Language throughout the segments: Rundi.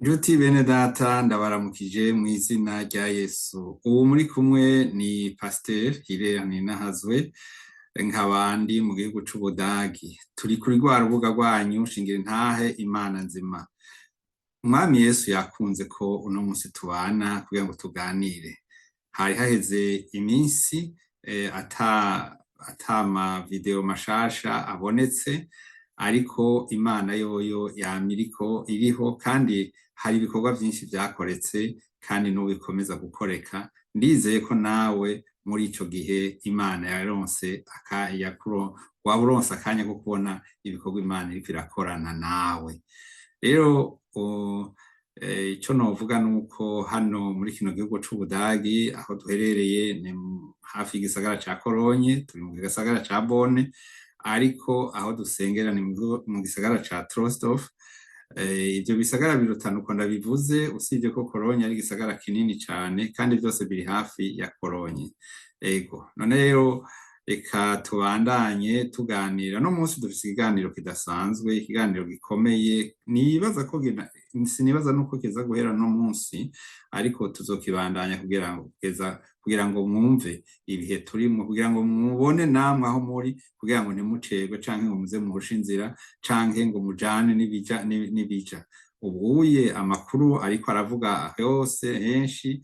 Njuti bene data, ndabaramukije mu izina rya Yesu. Ubu muri kumwe ni Pasteur Hilaire Ninahazwe, nkaba ndi mu gihugu c'Ubudagi. Turi kuri rwa rubuga rwanyu Shingira Intahe Imana Nzima. Umwami Yesu yakunze ko uno musi tubana kugira ngo tuganire. Hari haheze iminsi ata ma video mashasha abonetse, ariko Imana yoyo yama iriko iriho, kandi hari ibikorwa vyinshi vyakoretse kandi n'ubu bikomeza gukoreka. Ndizeye ko nawe muri ico gihe Imana yaronse waba uronse akanya ko kubona ibikorwa Imana iriko irakorana nawe. Rero ico novuga nuko hano muri kino gihugu c'Ubudagi aho duherereye ni hafi y'igisagara ca Cologne, turi mu gisagara ca Bonn, ariko aho dusengera ni mu gisagara ca Troisdorf. Ivyo bisagara birutana uko ndabivuze, usibye ko Cologne ari igisagara kinini cane kandi vyose biri hafi ya Cologne. Ego, none rero reka tubandanye tuganira. No munsi dufise ikiganiro kidasanzwe, ikiganiro gikomeye. Nibaza ko sinibaza nuko kiza guhera no munsi, ariko tuzokibandanya kugira ngo mwumve ibihe turimwo, kugira ngo mubone namwe aho muri, kugira ngo ntimucerwe canke ngo muze muhushe inzira canke ngo mujane n'ibija. Ubuye amakuru ariko aravuga hose henshi,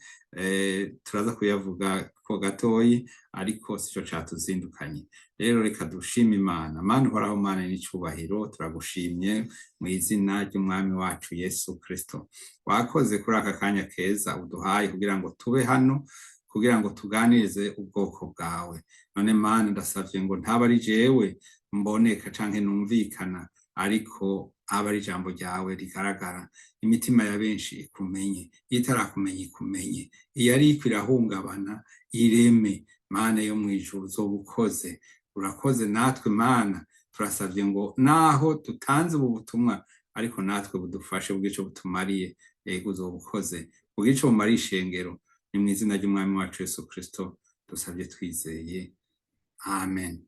turaza kuyavuga ko gatoyi, ariko sico catuzindukanye. Rero reka dushime Imana. Mana uhoraho, Mana n'icubahiro, turagushimye mu izina ry'Umwami wacu Yesu Kristo. Wakoze kuri aka kanya keza uduhaye kugira ngo tube hano, kugira ngo tuganirize ubwoko bwawe. None Mana, ndasavye ngo ntaba ari jewe mboneka canke numvikana, ariko aba ari ijambo ryawe rigaragara, imitima ya benshi ikumenye, itarakumenya ikumenye, iyariko irahungabana ireme. Mana yo mw'ijuru, uzoba ukoze, urakoze. Natwe Mana turasavye ngo naho dutanze ubu butumwa, ariko natwe budufashe bw'ico butumariye. Ego, uzoba ukoze bw'ico bumariye ishengero. Ni mw'izina ry'Umwami wacu Yesu Kristo dusavye twizeye, amen.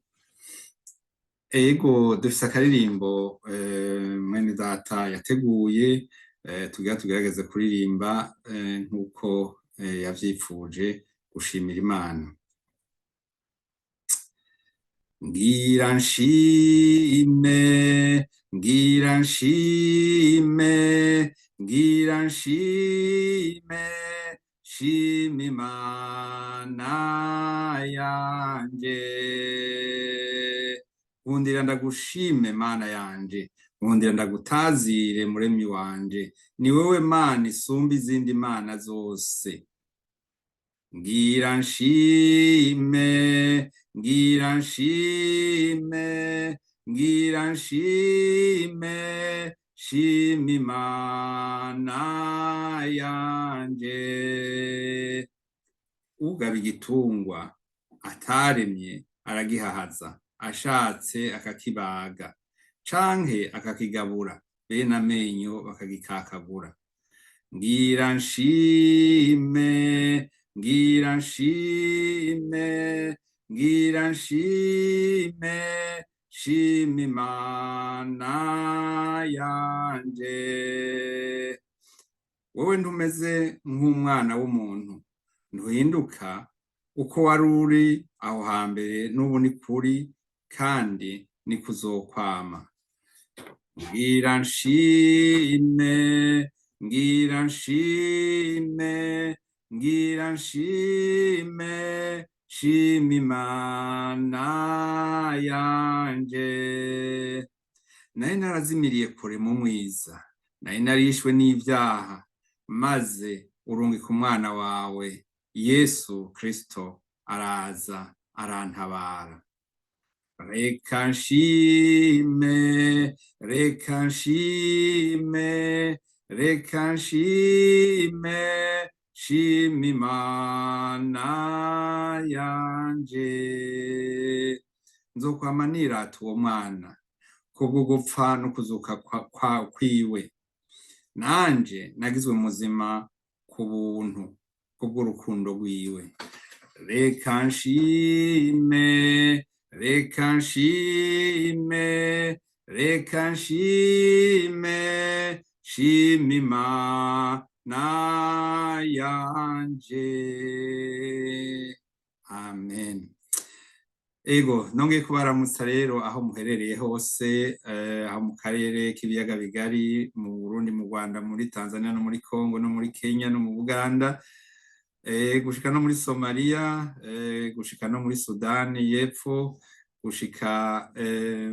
Ego, dufise akaririmbo mwene data yateguye, tugira tugerageze kuririmba nk'uko yavyipfuje gushimira Imana. Ngira nshime, ngira nshime, ngira nshime, shima Imana yanje. Nkundira ndagushime Mana yanje, nkundira ndagutazire Muremyi wanje, ni wewe Mana isumba izindi mana zose. Ngira nshime, ngira nshime, ngira nshime, shima Imana yanje. Ugaba igitungwa ataremye aragihahaza, ashatse akakibaga canke akakigabura, bene amenyo bakagikakagura. Ngira nshime, ngira nshime, ngira nshime, shima Imana yanje. Wowe ntumeze nk'umwana w'umuntu, ntuhinduka. Uko wari uri aho hambere n'ubu ni kuri, kandi ni kuzokwama. Ngira nshime, ngira nshime, ngira nshime, shima Imana yanje. Nari narazimiriye kure mu mwiza, nari narishwe n'ivyaha, maze urungika umwana wawe Yesu Kristo, araza arantabara. Reka nshime, reka nshime, reka nshime, shima Imana yanje. Nzokwama nirata uwo mwana kubwo gupfa no kuzuka kwiwe. Nanje nagizwe muzima ku buntu kubw'urukundo rwiwe. Reka nshime, reka nshime, reka nshime, Shima Imana yanje. Amen. Ego, nongeye kubaramutsa rero aho muherereye hose, aho mu karere k'ibiyaga bigari, mu Burundi, mu Rwanda, muri Tanzania, no muri Congo, no muri Kenya, no mu Buganda, gushika no muri Somalia, gushika no muri Sudani y'Epfo, gushika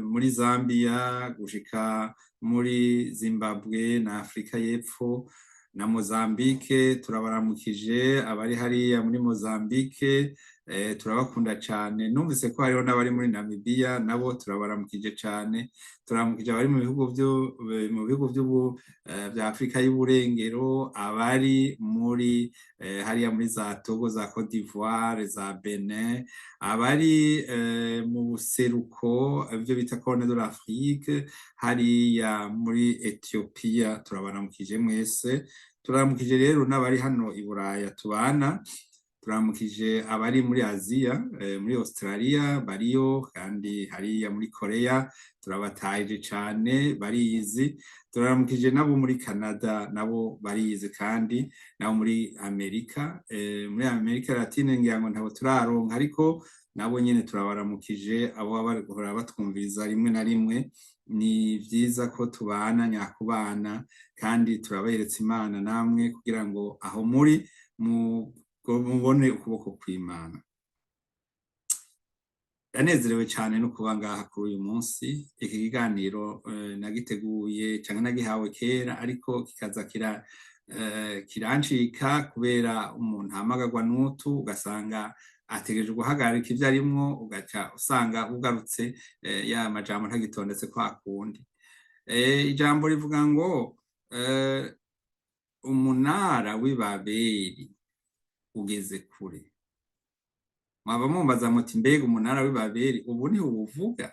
muri Zambia, gushika muri Zimbabwe na Afrika y'Epfo na Mozambique. Turabaramukije abari hariya muri Mozambique, turabakunda cane. Numvise ko hariho n'abari muri Namibia, nabo turabaramukije cane. Turaramukije abari mu bihugu vy'ubu vya Afrika y'Uburengero, abari muri hariya muri za Togo, za Cote d'Ivoire, za Benin, abari mu buseruko, ivyo bita Corne de l'Afrique, hariya muri Ethiopia, turabaramukije mwese. Turaramukije rero n'abari hano i Buraya tubana. Turamukije abari muri Aziya, muri Australia bariyo, kandi hariya muri Korea turabatahije cane, bariyizi. Turaramukije nabo muri Canada, nabo bariyizi, kandi nabo muri Amerika, muri Amerika Latine ngira ngo ntabo turaronka, ariko nabo nyene turabaramukije, abo bahora batwumviriza rimwe na rimwe. Ni vyiza ko tubana nyakubana, kandi turaberetse Imana namwe kugira ngo aho muri mubone ukuboko kw'Imana. Ndanezerewe cane no kuba ngaha kuri uyu munsi. Iki kiganiro nagiteguye canke nagihawe kera, ariko kikaza kirancika kubera umuntu ahamagarwa n'utu, ugasanga ategereje guhagarika ivyo arimwo, ugaca usanga ugarutse ya majambo ntagitondetse kwa kundi. Ijambo rivuga ngo umunara w'Ibabeli ugeze kure. Mwaba mumbaza muti: "Mbega umunara w'Ibabeli ubu niho uwuvuga?"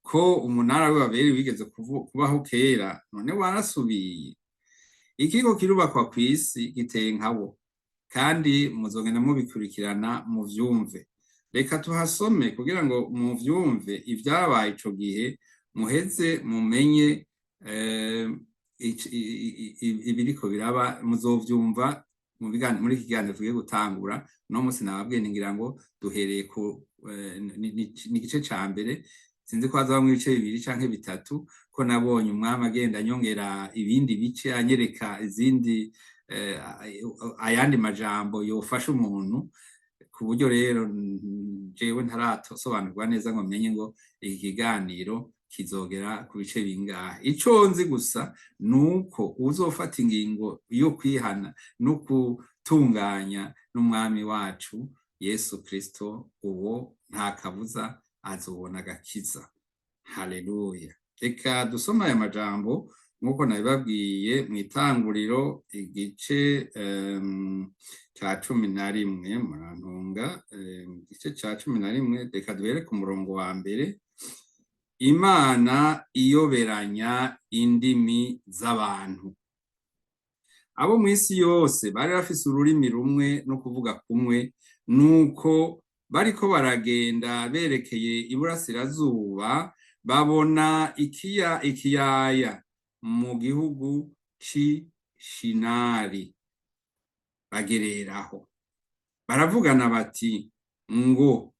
Ko umunara w'Ibabeli wigeze kubaho kera, none warasubiye? Ikigo kirubakwa kw'isi giteye nkawo, kandi muzogenda mubikurikirana muvyumve. Reka tuhasome kugira ngo muvyumve ivyabaye ico gihe, muheze mumenye ibiriko biraba. Muzovyumva muri iki kiganiro tugiye gutangura uno munsi. Nababwiye, ngira ngo duhereye ku ni igice ca mbere. Sinzi ko hazabamwo ibice bibiri canke bitatu, ko nabonye Umwami agenda anyongera ibindi bice, anyereka izindi ayandi majambo yofasha umuntu, ku buryo rero jewe ntarasobanurwa neza ngo menye ngo iki kiganiro kizogera ku bice bingahe. Ico nzi gusa nuko uzofata ingingo yo kwihana no gutunganya n'Umwami wacu Yesu Kristo, uwo nta kabuza azobona agakiza. Haleluya! Reka dusome aya majambo nk'uko nabibabwiye mu Itanguriro, igice ca 11. Murantunga, igice ca 11, reka duhere ku murongo wa mbere. Imana iyoberanya indimi z'abantu. Abo mw'isi yose bari bafise ururimi rumwe no kuvuga kumwe. Nuko bariko baragenda berekeye iburasirazuba, babona ikiyaya mu gihugu c'i Shinari, bagereraho. Baravugana bati: "Ngo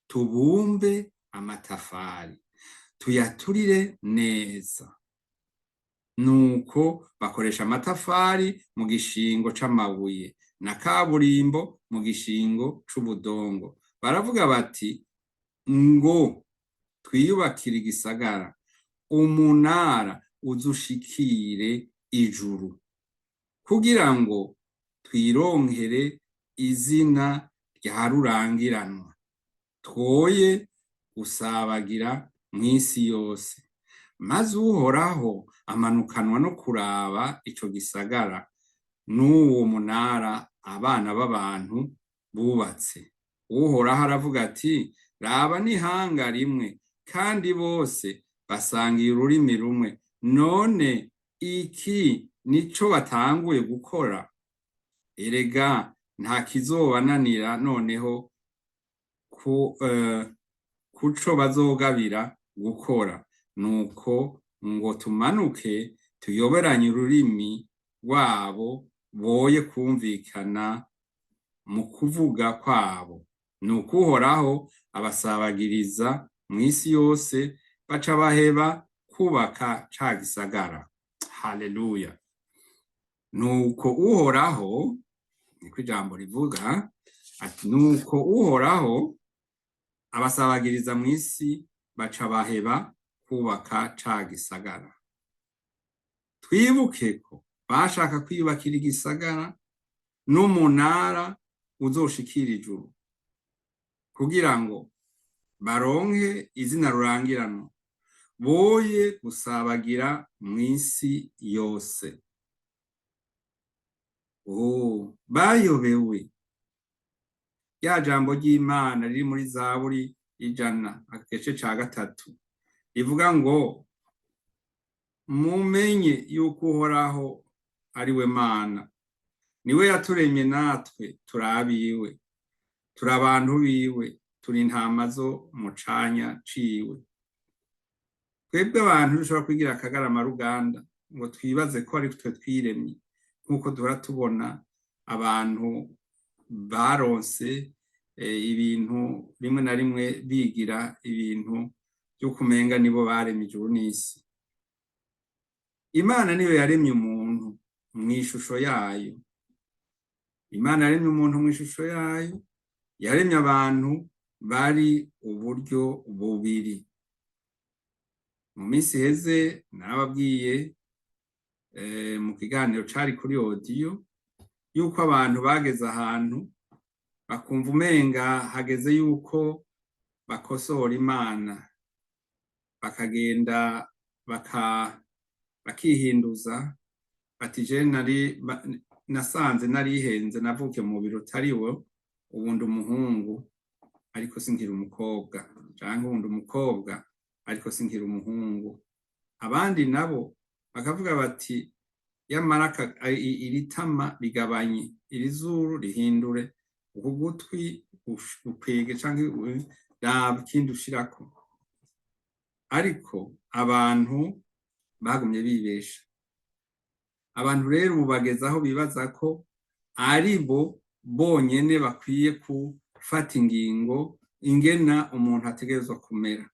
tubumbe amatafari, tuyaturire neza." Nuko bakoresha amatafari mu gishingo c'amabuye na kaburimbo mu gishingo c'ubudongo. Baravuga bati: "Ngo twiyubakire igisagara, umunara uzushikire ijuru, kugira ngo twironkere izina rya rurangiranwa, twoye gusabagira mw'isi yose." Maze Uhoraho amanukanwa no kuraba ico gisagara n'uwo munara abana b'abantu bubatse. Uhoraho aravuga ati: "Raba, n'ihanga rimwe, kandi bose basangiye ururimi rumwe. None iki nico batanguye gukora? Erega nta kizobananira noneho kuco bazogabira gukora. Nuko ngo tumanuke." Tuyoberanye ururimi rwabo, boye kumvikana mu kuvuga kwabo. Nuko Uhoraho abasabagiriza mw'isi yose, baca baheba kubaka ca gisagara. Haleluya! Nuko Uhoraho, niko ijambo rivuga ati: "Nuko Uhoraho abasabagiriza mw'isi, baca baheba kubaka ca gisagara." Twibuke ko bashaka kwiyubakira igisagara n'umunara uzoshikira ijuru kugira ngo baronke izina rurangiranwa, boye gusabagira mw'isi yose. Oh, bayobewe rya jambo ry'Imana riri muri Zaburi 100:3, rivuga ngo: "Mumenye yuko Uhoraho ari we Mana, niwe yaturemye, natwe turi abiwe, turi abantu biwe, turi intama zo mu canya ciwe." Twebwe abantu dushobora kwigira akagarama ruganda ngo twibaze ko ari twe twiremye, nk'uko duhora tubona abantu baronse ibintu, rimwe na rimwe bigira ibintu vy'ukumenga nibo baremye ijuru n'isi. Imana niyo yaremye umuntu mw'ishusho yayo. Imana yaremye umuntu mw'ishusho yayo, yaremye abantu bari uburyo bubiri. Mu minsi iheze narababwiye mu kiganiro cari kuri audio yuko abantu bageze ahantu bakumva umenga hageze yuko bakosora Imana, bakagenda bakihinduza bati: "Je nari nasanze narihenze, navukiye mu mubiri utari wo. Ubu ndi umuhungu ariko sinkiri umukobwa, canke ubu ndi umukobwa ariko sinkiri umuhungu." Abandi nabo bakavuga bati: "Yamara iri tama rigabanye, iri zuru rihindure, uku gutwi ukwege, canke raba ikindi ushirako." Ariko abantu bagumye bibesha. Abantu rero ubu bageze aho bibaza ko ari bo bonyene bakwiye gufata ingingo ingena umuntu ategerezwa kumera.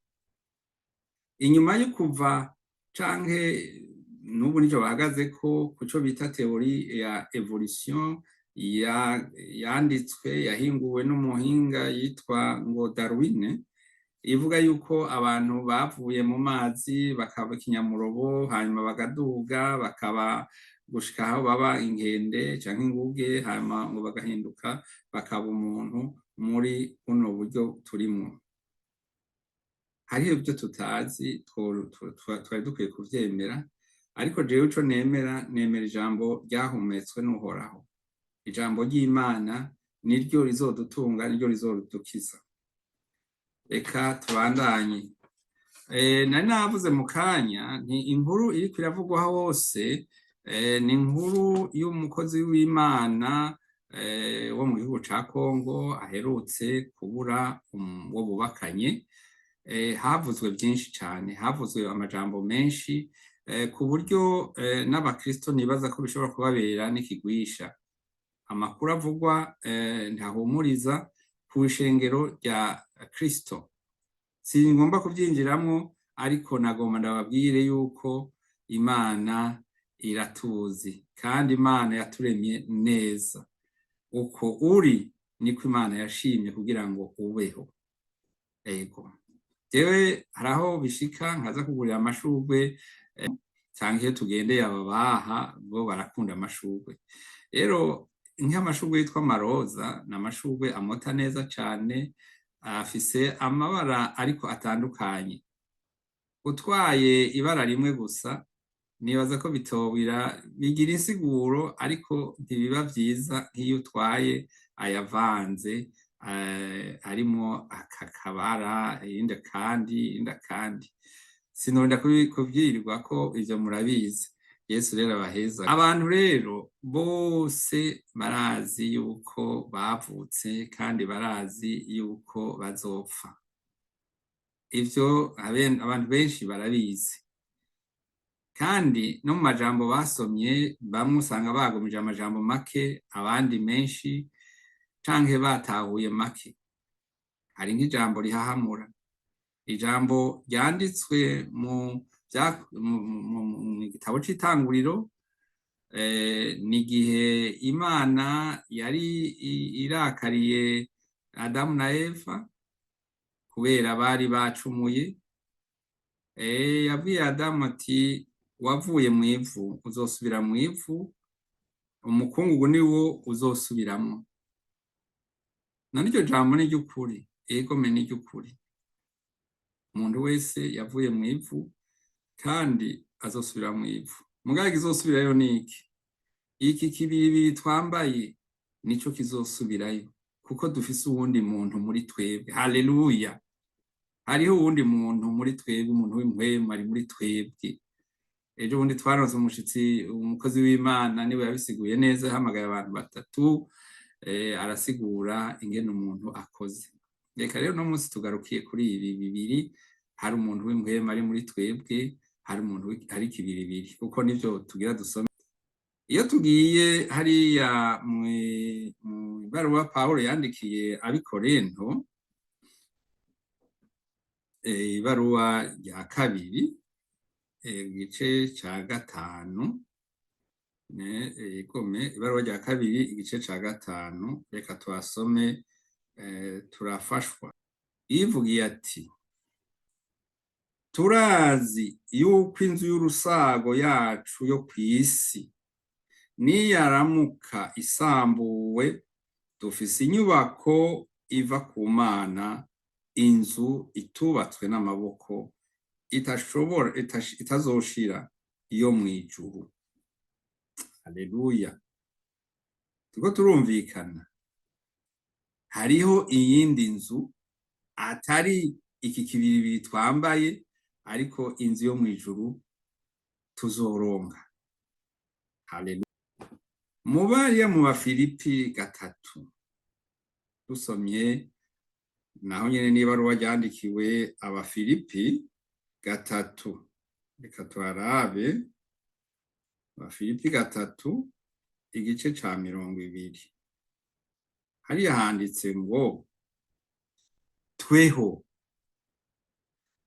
Inyuma yo kuva canke n'ubu nico bahagazeko kuco bita théorie ya évolution, yanditswe, yahinguwe n'umuhinga yitwa ngo Darwin, ivuga yuko abantu bavuye mu mazi bakaba ikinyamurobo, hanyuma bakaduga, bakaba gushika aho baba inkende canke inguge, hanyuma ngo bagahinduka bakaba umuntu muri buno buryo turimwo. Hariho ivyo tutazi, twari dukwiye kuvyemera, ariko jewe ico nemera, nemera ijambo ryahumetswe n'Uhoraho. Ijambo ry'Imana niryo rizodutunga, niryo rizodukiza. Reka tubandanye. Nari navuze mu kanya nti inkuru iriko iravugwa hose ni inkuru y'umukozi w'Imana wo mu gihugu ca Kongo aherutse kubura uwo bubakanye. Havuzwe vyinshi cane, havuzwe amajambo menshi, ku buryo n'abakristo nibaza ko bishobora kubabera n'ikigwisha. Amakuru avugwa ntahumuriza ku ishengero rya Kristo. Singomba kuvyinjiramwo, ariko nagomba ndababwire yuko Imana iratuzi, kandi Imana yaturemye neza. Uko uri niko Imana yashimye kugira ngo ubeho. Ego, jewe hari aho bishika nkaza kugurira amashurwe, canke iyo tugendeye ababaha, bo barakunda amashurwe. Rero nk'amashurwe yitwa amaroza ni amashurwe amota neza cane, afise amabara ariko atandukanye. Utwaye ibara rimwe gusa, nibaza ko bitobira bigira insiguro, ariko ntibiba vyiza nk'iyo utwaye ayavanze, harimwo aka kabara, irindi kandi, irindi akandi. Sinorinda kubwirirwa ko ivyo murabizi. Yesu rero abaheza. Abantu rero bose barazi yuko bavutse, kandi barazi yuko bazopfa. Ivyo abantu benshi barabizi. Kandi Kandi no mu majambo basomye, bamwe usanga bagumije amajambo make, abandi menshi, canke batahuye make. Hari nk'ijambo rihahamura, ijambo ryanditswe mu gitabo c'Itanguriro. Ni igihe Imana yari irakariye Adamu na Eva kubera bari bacumuye. Yabwiye Adamu ati: "Wavuye mu ivu, uzosubira mu ivu, umukungugu ni wo uzosubiramwo." None iryo jambo ni iry'ukuri? Egome, ni iry'ukuri. Umuntu wese yavuye mu ivu kandi azosubira mu ivu. Mugabo ikizosubirayo ni iki? Iki kibiribiri twambaye nico kizosubirayo, kuko dufise uwundi muntu muri twebwe. Haleluya! Hariho uwundi muntu muri twebwe, umuntu w'impwemu ari muri twebwe. Ejo bundi twaronse umushitsi, umukozi w'Imana, niwe yabisiguye neza. Yahamagaye abantu batatu, arasigura ingene umuntu akoze. Reka rero uno munsi tugarukiye kuri ibi bibiri: hari umuntu w'impwemu ari muri twebwe, hari umuntu, hari ikibiribiri, kuko nivyo tugira dusome. Iyo tugiye hariya mu ibaruwa Pawulo yandikiye ab'i Korento, ibaruwa rya kabiri, igice ca gatanu, igome, ibaruwa rya kabiri, igice ca gatanu, reka tuhasome, turafashwa. Yivugiye ati: "Turazi yuko inzu y'urusago yacu yo kw'isi niyaramuka isambuwe, dufise inyubako iva ku Mana, inzu itubatswe n'amaboko, itashobora itazoshira, yo mw'ijuru." Haleluya! Turiko turumvikana? Hariho iyindi nzu atari iki kibiribiri twambaye, ariko inzu yo mw'ijuru tuzoronka. Haleluya! Mubariya mu Bafilipi 3 dusomye, naho nyene n'ibaruwa ryandikiwe Abafilipi 3, reka tuharabe. Abafilipi 3, igice ca 20, hariya handitse ngo: "Tweho,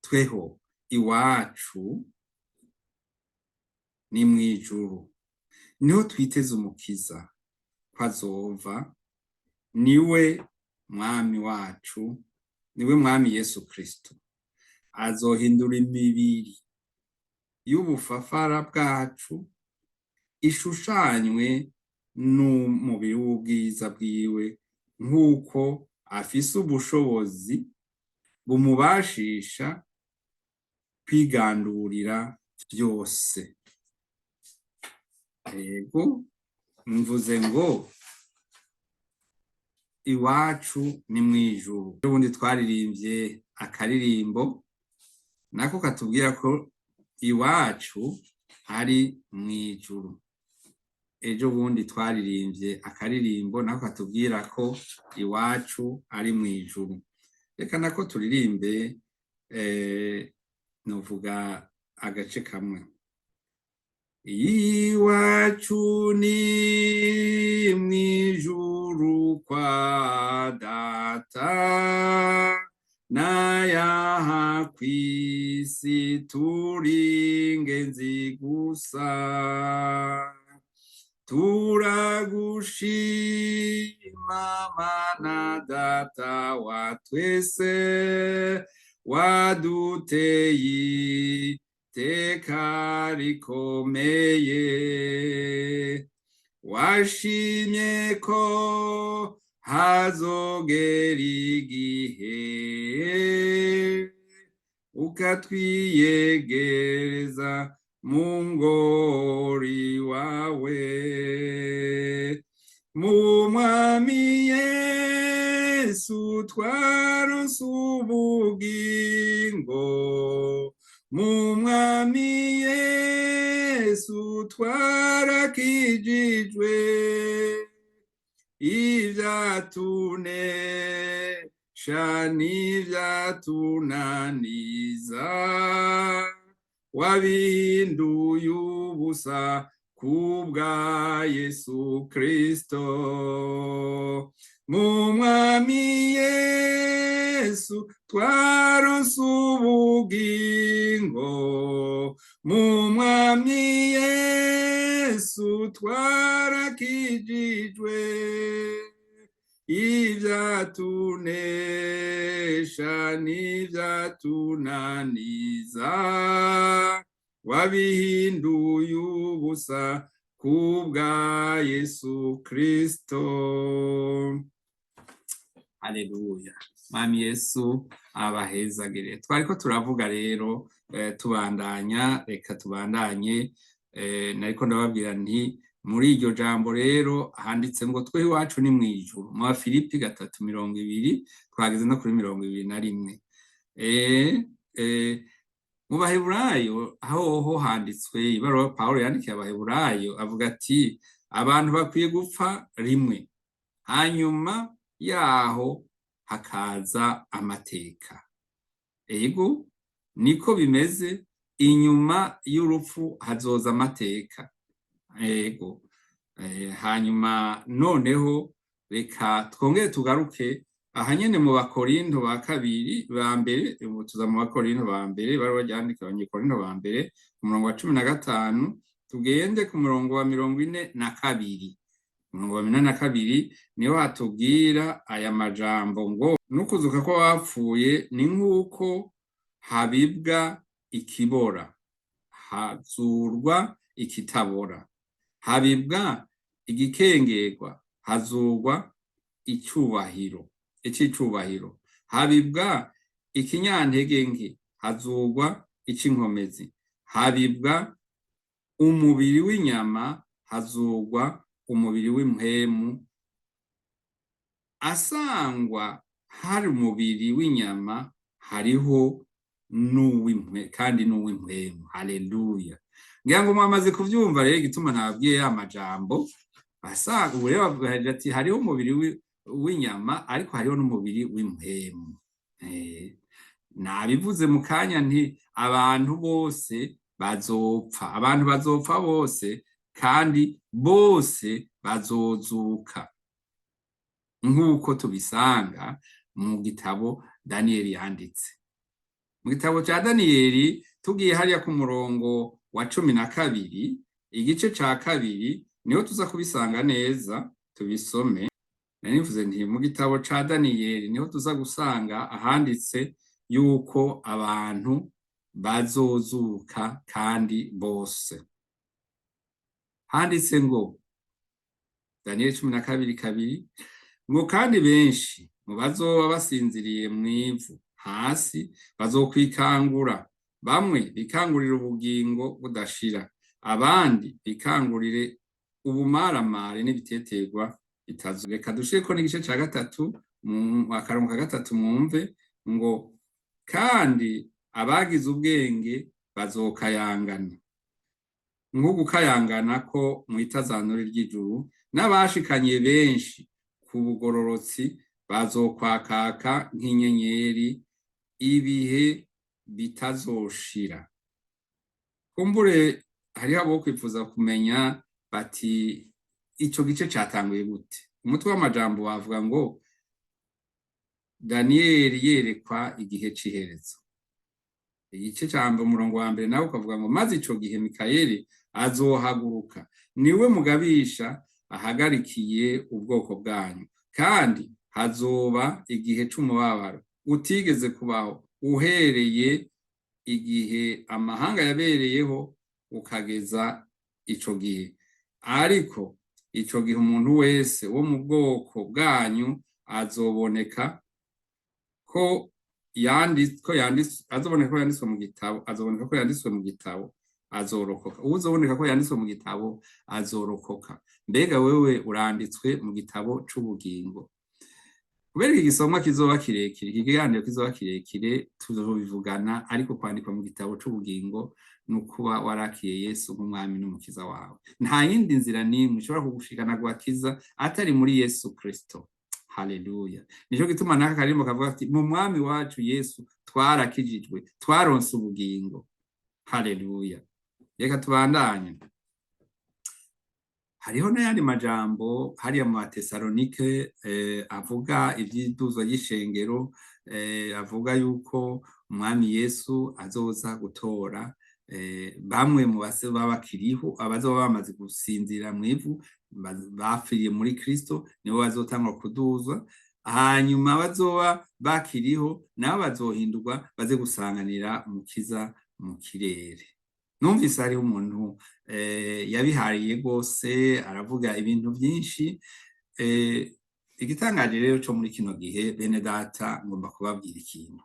tweho iwacu ni mw'ijuru, niho twiteze Umukiza ko azova, niwe Mwami wacu, niwe Mwami Yesu Kristo. Azohindura imibiri y'ubufafara bwacu ishushanywe n'umubiri w'ubwiza bwiwe, nk'uko afise ubushobozi bumubashisha kwigandurira vyose." Yego, mvuze ngo iwacu ni mw'ijuru. Ubundi twaririmbye akaririmbo nako katubwira ko iwacu ari mw'ijuru. Ejo bundi twaririmbye akaririmbo nako katubwira ko iwacu ari mw'ijuru. Reka nako turirimbe, novuga agace kamwe. Iwacu ni mw'ijuru kwa Data, n'ayaha kw'isi turi ingenzi gusa. Turagushima Mana Data wa twese, waduteye iteka rikomeye, washimye ko hazogera igihe ukatwiyegereza mu ngori wawe. Mu Mwami Yesu twaronse ubugingo, mu Mwami Yesu twarakijijwe, ivyatunesha n'ivyatunaniza. Wabihinduye ubusa kubwa Yesu Kristo. Mu Mwami Yesu twaronse ubugingo, mu Mwami Yesu twarakijijwe. Ivyatunesha n'ivyatunaniza wabihinduye ubusa kubwa Yesu Kristo. Haleluya! Mwami Yesu abahezagire. Twariko turavuga rero, tubandanya, reka tubandanye. Nariko ndababwira nti muri iryo jambo rero handitse ngo twe iwacu ni mw'ijuru, mu Bafilipi 3:20, twageze no kuri 21. Mu Baheburayo hoho handitswe ibaruwa Pawulo yandikiye Abaheburayo, avuga ati abantu bakwiye gupfa rimwe, hanyuma yaho hakaza amateka. Ego, niko bimeze, inyuma y'urupfu hazoza amateka. Ego. Hanyuma noneho reka twongere tugaruke aha nyene mu Bakorinto ba kabiri, ba mbere, ubu tuza mu Bakorinto ba mbere, bari baryandika Abanyekorinto ba mbere, ku murongo wa 15, tugende ku murongo wa 42. Umurongo wa 42 niho hatubwira aya majambo ngo n'ukuzuka kw'abapfuye ni nk'uko habibwa ikibora, hazurwa ikitabora, habibwa igikengerwa, hazurwa icubahiro, icicubahiro, habibwa ikinyantege nke, hazurwa ic'inkomezi, habibwa umubiri w'inyama, hazurwa umubiri w'impwemu. Asangwa hari umubiri w'inyama, hariho n'uw'impwe kandi n'uw'impwemu. Haleluya! Ngira ngo mwamaze kuvyumva rero igituma nababwiye ya majambo. Asaga ubu rero bavuga ati hariho umubiri w'inyama, ariko hariho n'umubiri w'impwemu. Nabivuze mu kanya nti abantu bose bazopfa, abantu bazopfa bose, kandi bose bazozuka, nk'uko tubisanga mu gitabo Daniyeli yanditse. Mu gitabo ca Daniyeli, tugiye hariya ku murongo wa 12, igice ca kabiri, niho tuza kubisanga neza. Tubisome. Nari nivuze nti mu gitabo ca Daniyeli niho tuza gusanga ahanditse yuko abantu bazozuka kandi bose. Handitse ngo Daniyeli 12:2 ngo kandi benshi mu bazoba basinziriye mw'ivu hasi bazokwikangura, bamwe bikangurira ubugingo budashira, abandi bikangurire ubumaramare n'ibiteterwa bitazo. Reka dushireko n'igice ca gatatu, akarongo ka gatatu, mwumve ngo kandi abagize ubwenge bazokayangana nk'ugukayangana ko mw'itazanure ry'ijuru, n'abashikanye benshi ku bugororotsi bazokwakaka nk'inyenyeri ibihe bitazoshira. Kumbure hariho abo kwifuza kumenya bati ico gice catanguye gute? Umutwe w'amajambo wavuga ngo Daniyeli yerekwa igihe c'iherezo. Igice ca mbere, umurongo wa mbere nawe ukavuga ngo maze ico gihe Mikayeli azohaguruka, niwe mugabisha ahagarikiye ubwoko bwanyu, kandi hazoba igihe c'umubabaro utigeze kubaho uhereye igihe amahanga yabereyeho ukageza ico gihe. Ariko ico gihe umuntu wese wo mu bwoko bwanyu azoboneka ko azoboneka ko yanditswe mu gitabo, azoboneka ko yanditswe mu gitabo azorokoka. Uwuzoboneka ko yanditswe mu gitabo azorokoka. Mbega wewe uranditswe mu gitabo c'ubugingo? Kubera iki gisomwa kizoba kirekire, iki kiganiro kizoba kirekire, tuzobivugana. Ariko kwandikwa mu gitabo c'ubugingo ni ukuba warakiye Yesu nk'umwami n'umukiza wawe. Nta yindi nzira n'imwe ishobora kugushikana guhakiza atari muri Yesu Kristo. Haleluya! Nico gituma n'aka karimbo kavuga ati mu Mwami wacu Yesu twarakijijwe, twaronse ubugingo. Haleluya. Reka tubandanye. Hariho n'ayandi majambo hariya mu Batesalonike avuga ivy'iduzwa ry'ishengero, avuga yuko umwami Yesu azoza gutora bamwe mu bazoba bakiriho, abazoba bamaze gusinzira mw'ivu, bapfiriye muri Kristo, nibo bazotangwa kuduzwa. Hanyuma bazoba bakiriho nabo bazohindurwa, baze gusanganira Umukiza mu kirere. Numvise hariho umuntu yabihariye rwose, aravuga ibintu byinshi. Igitangaje rero co muri kino gihe, bene data, ngomba kubabwira ikintu: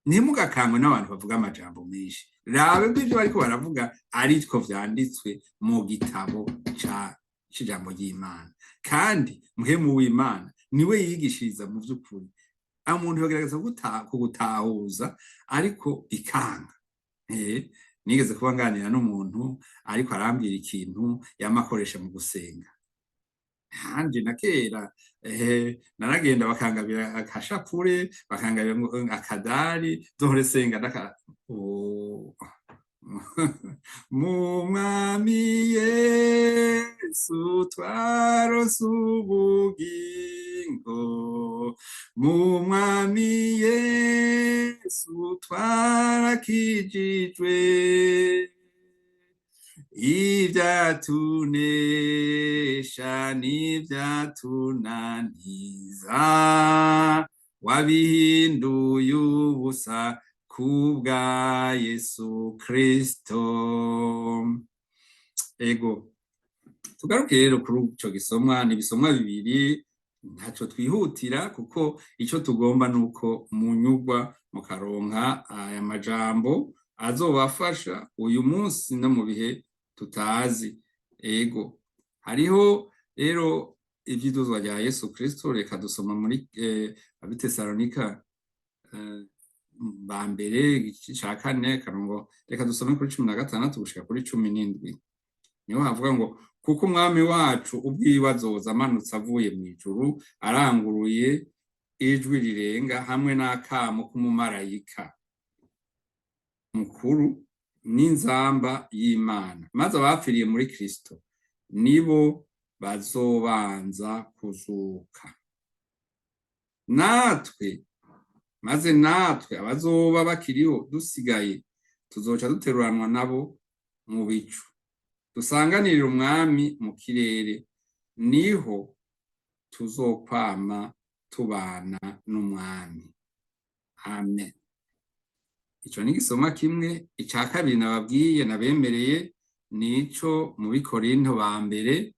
ntimugakangwe n'abantu bavuga amajambo menshi. Rabe ko ivyo bariko baravuga aritwo vyanditswe mu gitabo c'ijambo ry'Imana, kandi Mpwemu w'Imana niwe yigishiriza mu vy'ukuri. Umuntu yogerageza kugutahuza, ariko bikanga. Nigeze kuba nganira n'umuntu, ariko arambwira ikintu yama akoresha mu gusenga. Hanje na kera naragenda bakangabira akashapure, bakangabira akadari, zohore senga ndaka mu Mwami Yesu twaronse ubugingo, mu Mwami Yesu twarakijijwe, ivyatunesha n'ivyatunaniza wabihinduye ubusa kubwa Yesu Kristo. Ego, tugaruke rero kuri ico gisomwa. Ni ibisomwa bibiri, ntaco twihutira, kuko ico tugomba nuko munyurwa, mukaronka aya majambo azobafasha uyu munsi no mu bihe tutazi. Ego, hariho rero ivy'iduzwa rya Yesu Kristo. Reka dusoma muri Abitesalonika ba mbere, igice ca kane, karongo, reka dusome kuri 16 gushika kuri 17. Niho havuga ngo: "Kuko Umwami wacu ubwiwe azoza amanutse avuye mu ijuru, aranguruye ijwi rirenga, hamwe n'akamo k'umumarayika mukuru n'inzamba y'Imana, maze abapfiriye muri Kristo nibo bazobanza kuzuka. Natwe, maze natwe abazoba bakiriho dusigaye, tuzoca duteruranwa nabo mu bicu, dusanganirire Umwami mu kirere, niho tuzokwama tubana n'Umwami. Amen." Ico ni igisomwa kimwe. Ica kabiri nababwiye, nabemereye, nico mu Bikorinto ba mbere,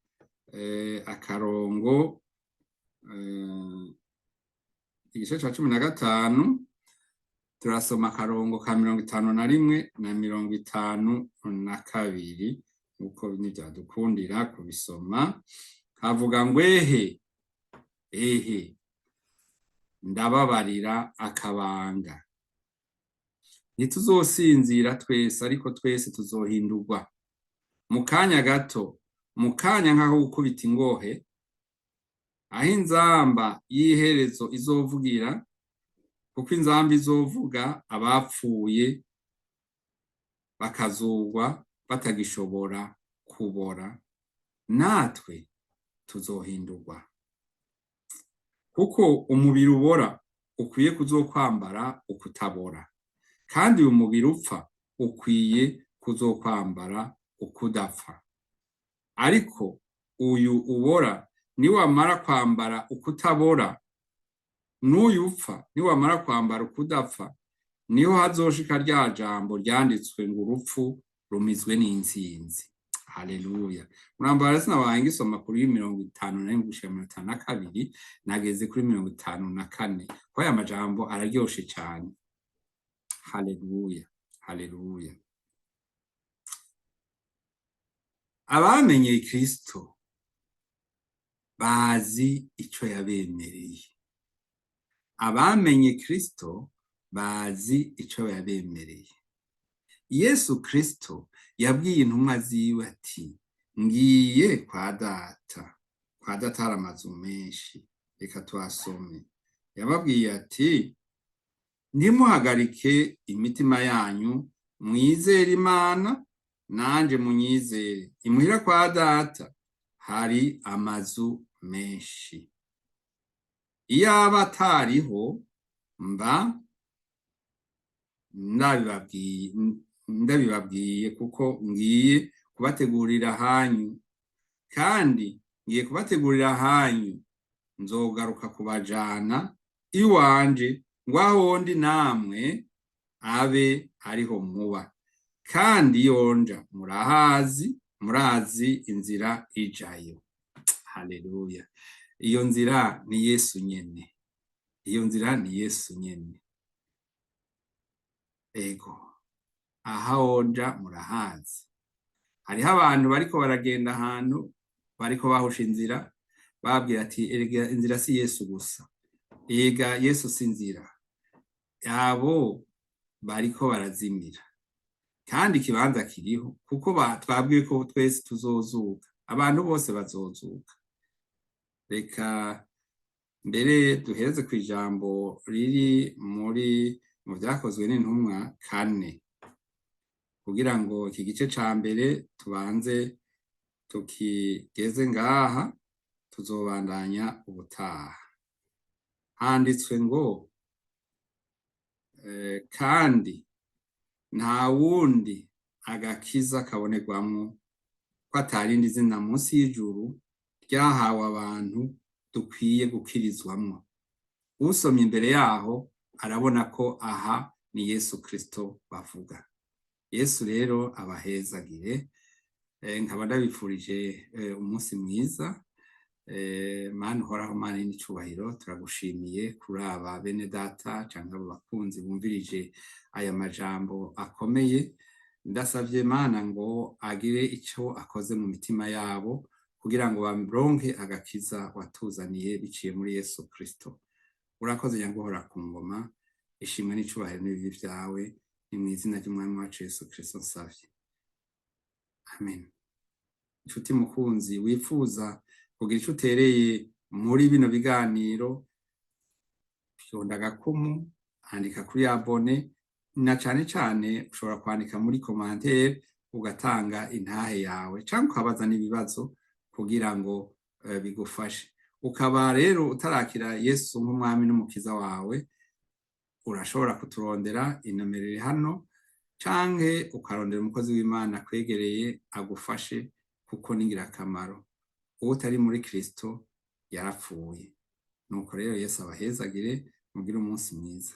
akarongo, igice ca 15, turasoma akarongo ka 51 na 52, nkuko nivyadukundira kubisoma. Havuga ngo: "Ehe, ehe, ndababarira akabanga: ntituzosinzira twese, ariko twese tuzohindurwa, mu kanya gato, mu kanya nk'aho gukubita ingohe, aho inzamba y'iherezo izovugira. Kuko inzamba izovuga, abapfuye bakazugwa batagishobora kubora, natwe tuzohindurwa. Kuko umubiri ubora ukwiye kuzokwambara ukutabora, kandi uyu mubiri upfa ukwiye kuzokwambara ukudapfa. Ariko uyu ubora niwamara kwambara ukutabora, n'uyu upfa niwamara kwambara ukudapfa, niho hazoshika rya jambo ryanditswe ngo: urupfu rumizwe n'intsinzi." Haleluya. Murambara, sinabaye ngisoma kuri 51 gushika 52, nageze kuri 54, ko aya majambo araryoshe cane. Haleluya, haleluya. Abamenye Kristo bazi ico yabemereye. Abamenye Kristo bazi ico yabemereye. Yesu Kristo yabwiye intumwa ziwe ati: "Ngiye kwa Data, kwa Data hari amazu menshi." Reka tuhasome. Yababwiye ati: "Ntimuhagarike imitima yanyu, Mwizere Imana, nanje munyizere. Imuhira kwa Data hari amazu menshi. Iyaba atariho, mba ndabibabwiye, kuko ngiye kubategurira ahanyu. Kandi ngiye kubategurira ahanyu, nzogaruka kubajana iwanje, ngo aho ndi namwe abe ariho muba. Kandi yonja murahazi, murazi inzira ijayo." Haleluya! Iyo nzira ni Yesu nyene, iyo nzira ni Yesu nyene. Ego, aha wonja murahazi. Hariho abantu bariko baragenda ahantu bariko bahusha inzira, babwira ati: "Erega inzira si Yesu gusa, ega Yesu si inzira." Abo bariko barazimira, kandi ikibanza kiriho, kuko twabwiwe ko twese tuzozuka, abantu bose bazozuka. Reka mbere duhereze ku ijambo riri muri mu Vyakozwe n'Intumwa 4, kugira ngo iki gice ca mbere tubanze tukigeze ngaha, tuzobandanya ubutaha. Handitswe ngo: "Kandi nta wundi agakiza kabonerwamwo, ko atarindi zina munsi y'ijuru ryahawe abantu dukwiye gukirizwamwo." Usomye imbere yaho arabona ko aha ni Yesu Kristo bavuga. Yesu rero abahezagire. Nkaba ndabifurije umunsi mwiza. Mana uhoraho, Mana y'icubahiro, turagushimiye kuri aba bene data canke abo bakunzi bumvirije aya majambo akomeye. Ndasavye Mana ngo agire ico akoze mu mitima yabo, kugira ngo baronke agakiza watuzaniye biciye muri Yesu Kristo. Urakoze nyaguhora ku ngoma. Ishimwe n'icubahiro n'ibibi vyawe. Ni mw'izina ry'Umwami wacu Yesu Kristo nsavye, amen. Inshuti mukunzi wifuza kugira ico utereye muri bino biganiro, fyonda agakumu, andika kuri abonner, na cane cane ushobora kwandika muri commentaire, ugatanga intahe yawe canke ukabaza n'ibibazo kugira ngo bigufashe. Ukaba rero utarakira Yesu nk'Umwami n'Umukiza wawe, urashobora kuturondera, inomero iri hano, canke ukarondera umukozi w'Imana akwegereye agufashe, kuko ni ingirakamaro. Uwo utari muri Kristo yarapfuye. Nuko rero Yesu abahezagire, mugire umunsi mwiza.